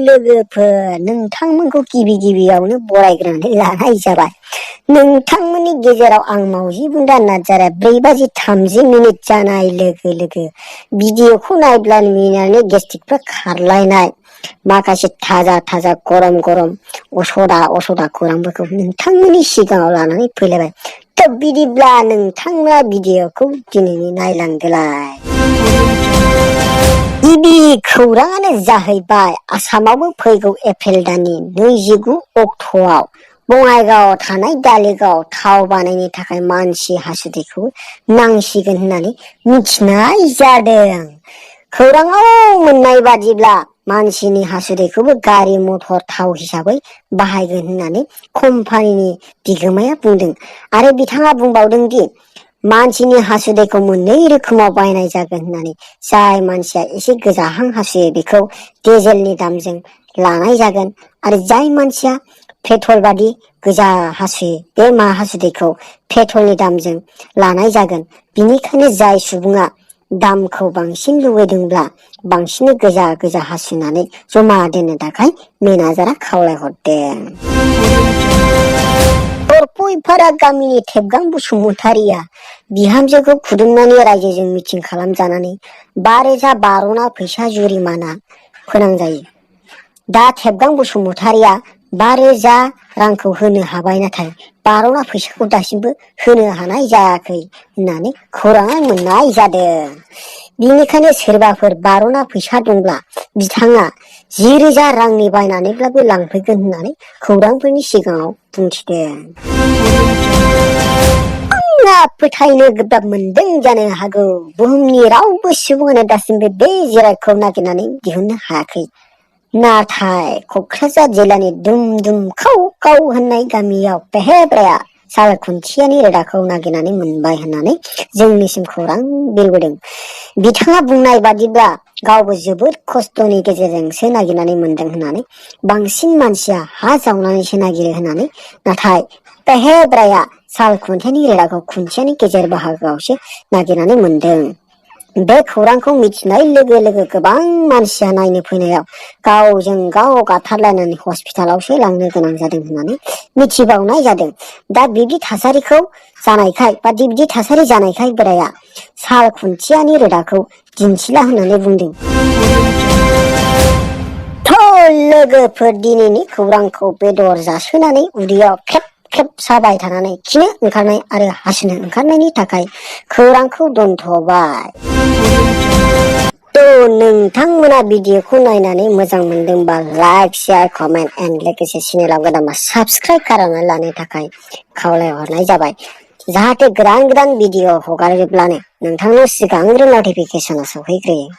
लोगोफोर, नोंथांमोनखौ गिबियावनो बरायग्रोनानै लानाय जाबाय। नोंथांमोननि गेजेराव आं मावजि बुन्दा नार्जारिया 4:30 जानाय लोगो लोगो भिडिअखौ नायब्लानो मिनिनानै गेस्ट्रिकफ्रा खारलायनाय माखासे थाजा गरम असदा खौरांफोरखौ नोंथांमोननि सिगाङाव लानानै फैलायबाय। थ' बिदिब्ला नोंथांमोना भिडिअखौ दिनैनि नायलांदोलाय। गिबि खौराङानो जाहैबाय आसामावबो फैगौ एप्रिल दाननि 29 अक्ट'आव बङाइगावआव थानाय दालिगाव थाव बानायनो थाखाय मानसि हासुदैखौ नांसिगोन होननानै मिथिनाय जादों। खौराङाव मोननाय बादिब्ला मानसिनि हासुदैखौबो गारि मटर थाव हिसाबै बाहायगोन होननानै कम्पानिनि बिगोमाया बुंदों। आरो बिथाङा बुंबावदों दि मानसिनि हासुदैखौ मोननै रोखोमाव बायनाय जागोन होननानै। जाय मानसिया एसे गोजाहां हासुयो बेखौ डिजेलनि दामजों लानाय जागोन आरो जाय मानसिया पेट्रल बादि गोजा हासुयो बे हासुदैखौ पेट्रलनि दामजों लानाय जागोन। बिनिखायनो जाय सुबुङा दामखौ बांसिन लुबैदोंब्ला बांसिन गोजा हासुनानै जमा दोननो थाखाय मेनेजारआ खावलायहरदों। बरपइपारा गामिनि थेबगां बसुमतारिया बिहामजोखौ खुदुमनानै रायजोजों मिटिं खालामजानानै 5,000 बार'ना फैसा जुरिमाना फोनांजायो। दा थेबगां बसुमतारिया 5,000 रांखौ होनो हाबाय, नाथाय बार'ना फैसाखौ दासिमबो होनो हानाय जायाखै होननानै खौराङा मोननाय जादों। बिनिखायनो सोरबाफोर बार'ना फैसा दंब्ला बिथाङा 10,000 रांनि बायनानैब्लाबो लांफैगोन होननानै खौरांफोरनि सिगाङाव बुंथिदों। आंना फोथायनो गोब्राब मोनदों जानो हागौ, बुहुमनि रावबो सुबुङानो दासिमबो बे जिरादखौ नागिरनानै दिहुननो हायाखै। नाथाय क'क्राझार जिल्लानि दुमदुम खाव होननाय गामियाव पेहेब्राया साल खुन्थियानि रोदाखौ नागिरनानै मोनबाय होननानै जोंनिसिम खौरां बिरबोदों। बिथाङा बुंनाय बादिब्ला गावबो जोबोद खस्थ'नि गेजेरजोंसो नागिरनानै मोनदों होननानै। बांसिन मानसिया हा जावनानैसो नागिरो होननानै, नाथाय पेहेब्राया साल खुन्थियानि रोदाखौ खुन्थियानि गेजेर बाहागोआवसो नागिरनानै मोनदों। बे खौरांखौ मिथिनाय लोगो लोगो गोबां मानसिया नायनो फैनायाव गावजों गाव गाथारलायनानै हस्पिटालावसो लांनो गोनां जादों होननानै मिथिबावनाय जादों। दा बिब्दि थासारि जानायखाय बोराया साल खुन्थियानि रोदाखौ दिन्थिला होननानै बुंदों। लोगोफोर, दिनैनि खौरांखौ बेदर जासोनानै उदैयाव ख्रेब साबाय थानानै खिनो ओंखारनाय आरो हासुनो ओंखारनायनि थाखाय खौरांखौ दोनथ'बाय। नोंथांमोना भिडिअखौ नायनानै मोजां मोनदोंबा लाइक, शेयार, कमेन्ट एन्ड लोगोसे चेनेलाव गोदानबा साबस्क्राइब खालामनानै लानो थाखाय खावलायहरनाय जाबाय। जाहाथे गोदान भिडिअ हगारोब्लानो नोंथांनाव सिगांग्रो नटिफिकेसना सौहैग्रोयो।